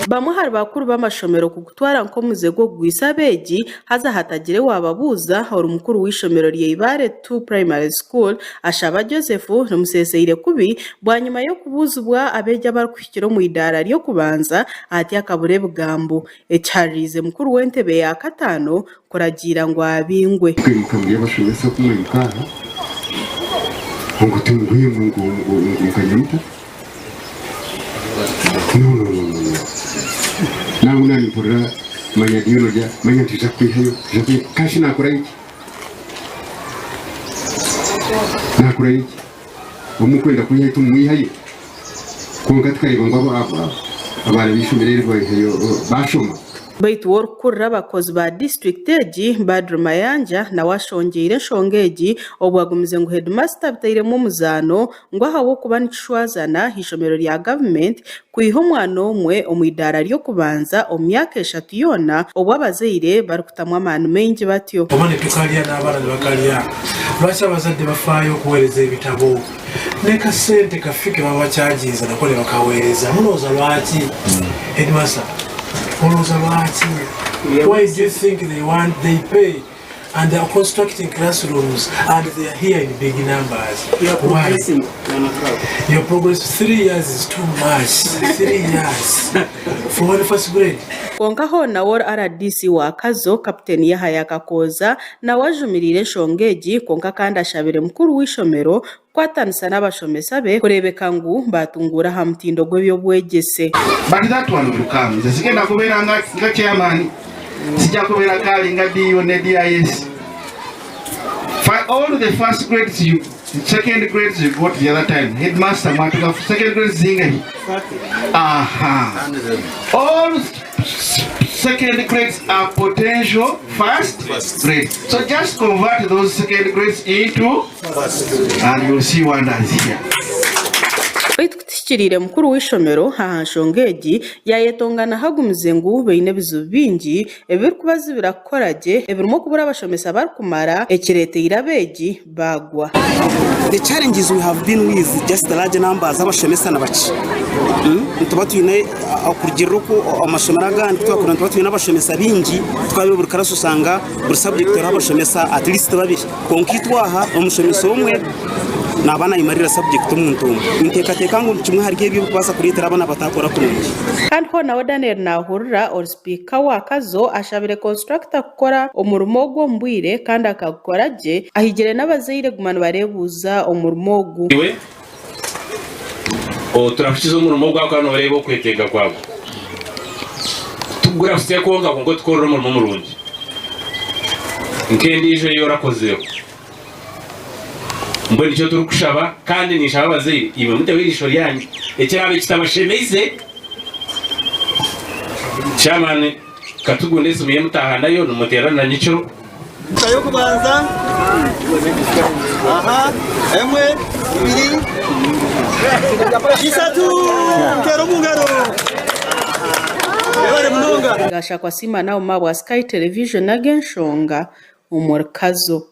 Bamwe ahari bakuru b'amashomero kugutwara nk'omuze gw'okugwisa abeegi haza hatagire waababuuza, ori mukuru w'eishomero rya Ibare 2 Primary School, Ashaba Joseph rimuseeseire kubi bwanyima y'okubuuzibwa abeegi abarikuhikira omu idaara ry'okubanza ati akabura ebigambo, ekihaririize mukuru w'entebe ya kataano kuragiira ngu abingwe. Kwimuka muri abashomesa oku mwimuka aha ngu tingwe ngu ngu ngu ngu nkanyamuta no no no no no nangu nanimpurira manya ndiyo norya manya nitwija kukwihayo nitwija kukwihayo kashi nakorayo ki nakorayo ki obu mukwenda kwihayo timumwihayo kwonka tukareeba ngu abo abo abaana b'eishomero eri baihayo bashoma. Beitu we orikukurira abakozi ba disiturikiti egi, Badru Mayanja nawe ashongyeire enshonga egi obwo agumize ngu hedimasita abitairemu omuzaano ngu ahabw'okuba nikishwazana eishomero rya gavumenti kwiha omwana omwe omu idaara ry'okubanza omu myaka eshatu yoona obwo abazaire barikutamu amaani maingi batyo. Oba nitukarya n'abaana nibakarya. Lwaki abazadde bafaayo okuweereza ebitabo? Ne kasente kafi ke baba bakyaginze nako nibakaweereza. Mulowooza lwaki? Headmaster, olowooza lwaki? Why do you think they want, they pay and they are constructing classrooms and they are here in big numbers? Why? Your progress 3 years is too much. 3 years for one first grade. Kwonka hoona we RDC wa Kazo, Kaputeni Yahaya Kakooza nawe ajumiriire enshonga egi kwonka kandi ashabire mukuru w'eishomero kukwatanisa n'abashomesa be kureebeka ngu baatunguura aha mutindo gw'eby'obwegyese. But that one will come. Nze sigenda kubeera nga, nga chairman, sijja kubeera kaali nga DO ne DIS. For all the first grades you, second grades you got the other time, headmaster mwatuga second grades zingahi? Aha. All second grades are potential first grades. So just convert those second grades into and you'll see wonders here. Beitu kutuhikiriire mukuru w'eishomero aha nshonga egi yaayetongana agumize ngu baine ebizibu bingi ebirikubazibira kukora gye ebirimu okubura abashomesa barikumara ekireeteire abeegi baagwa. The challenges we have been with just the large numbers abashomesa ni bakye. Nituba twine okurugiirira oku amashomero agandi twakora nituba twine abashomesa baingi twaba buri karasi oshanga buri subject hariho abashomesa at least babiri kwonka itwe aha omushomesa omwe naaba nayemarira subject omuntu omwe. Ninteekateeka ngu kimwe ahari ebyo ebirikubaasa kureetera abaana batakora kurungi. Kandi hoona we Daniel Naahurira ori sipiika wa Kazo ashabire konsituragita kukora omurimo ogu omu bwire kandi akagukora gye, ahigire n'abazaire kuguma nibareebuuza omurimo ogu. Iwe oturahukize omurimo ogwo ahakuba nooreeba okwetenga kwagwo. Tikugurahutsya kwonka kwonka otukorere omurimo murungi nk'endiijo ei orakozireho. Mbwenu nikyo turikushaba kandi ninshaba abazaire imwe muteho eriisho ryanyu ekiraabe kitabashemeize. Chairman Katugunda esimu ye mutaaha nayo nimuteerana na nyekiro. Ey'okubanza, aha, emwe, ibiri, ishatu, muteere omu ngaro. Mwebare munonga. Gashakwa Siima Nauma bwa Sky Television ag'enshonga omuri Kazo.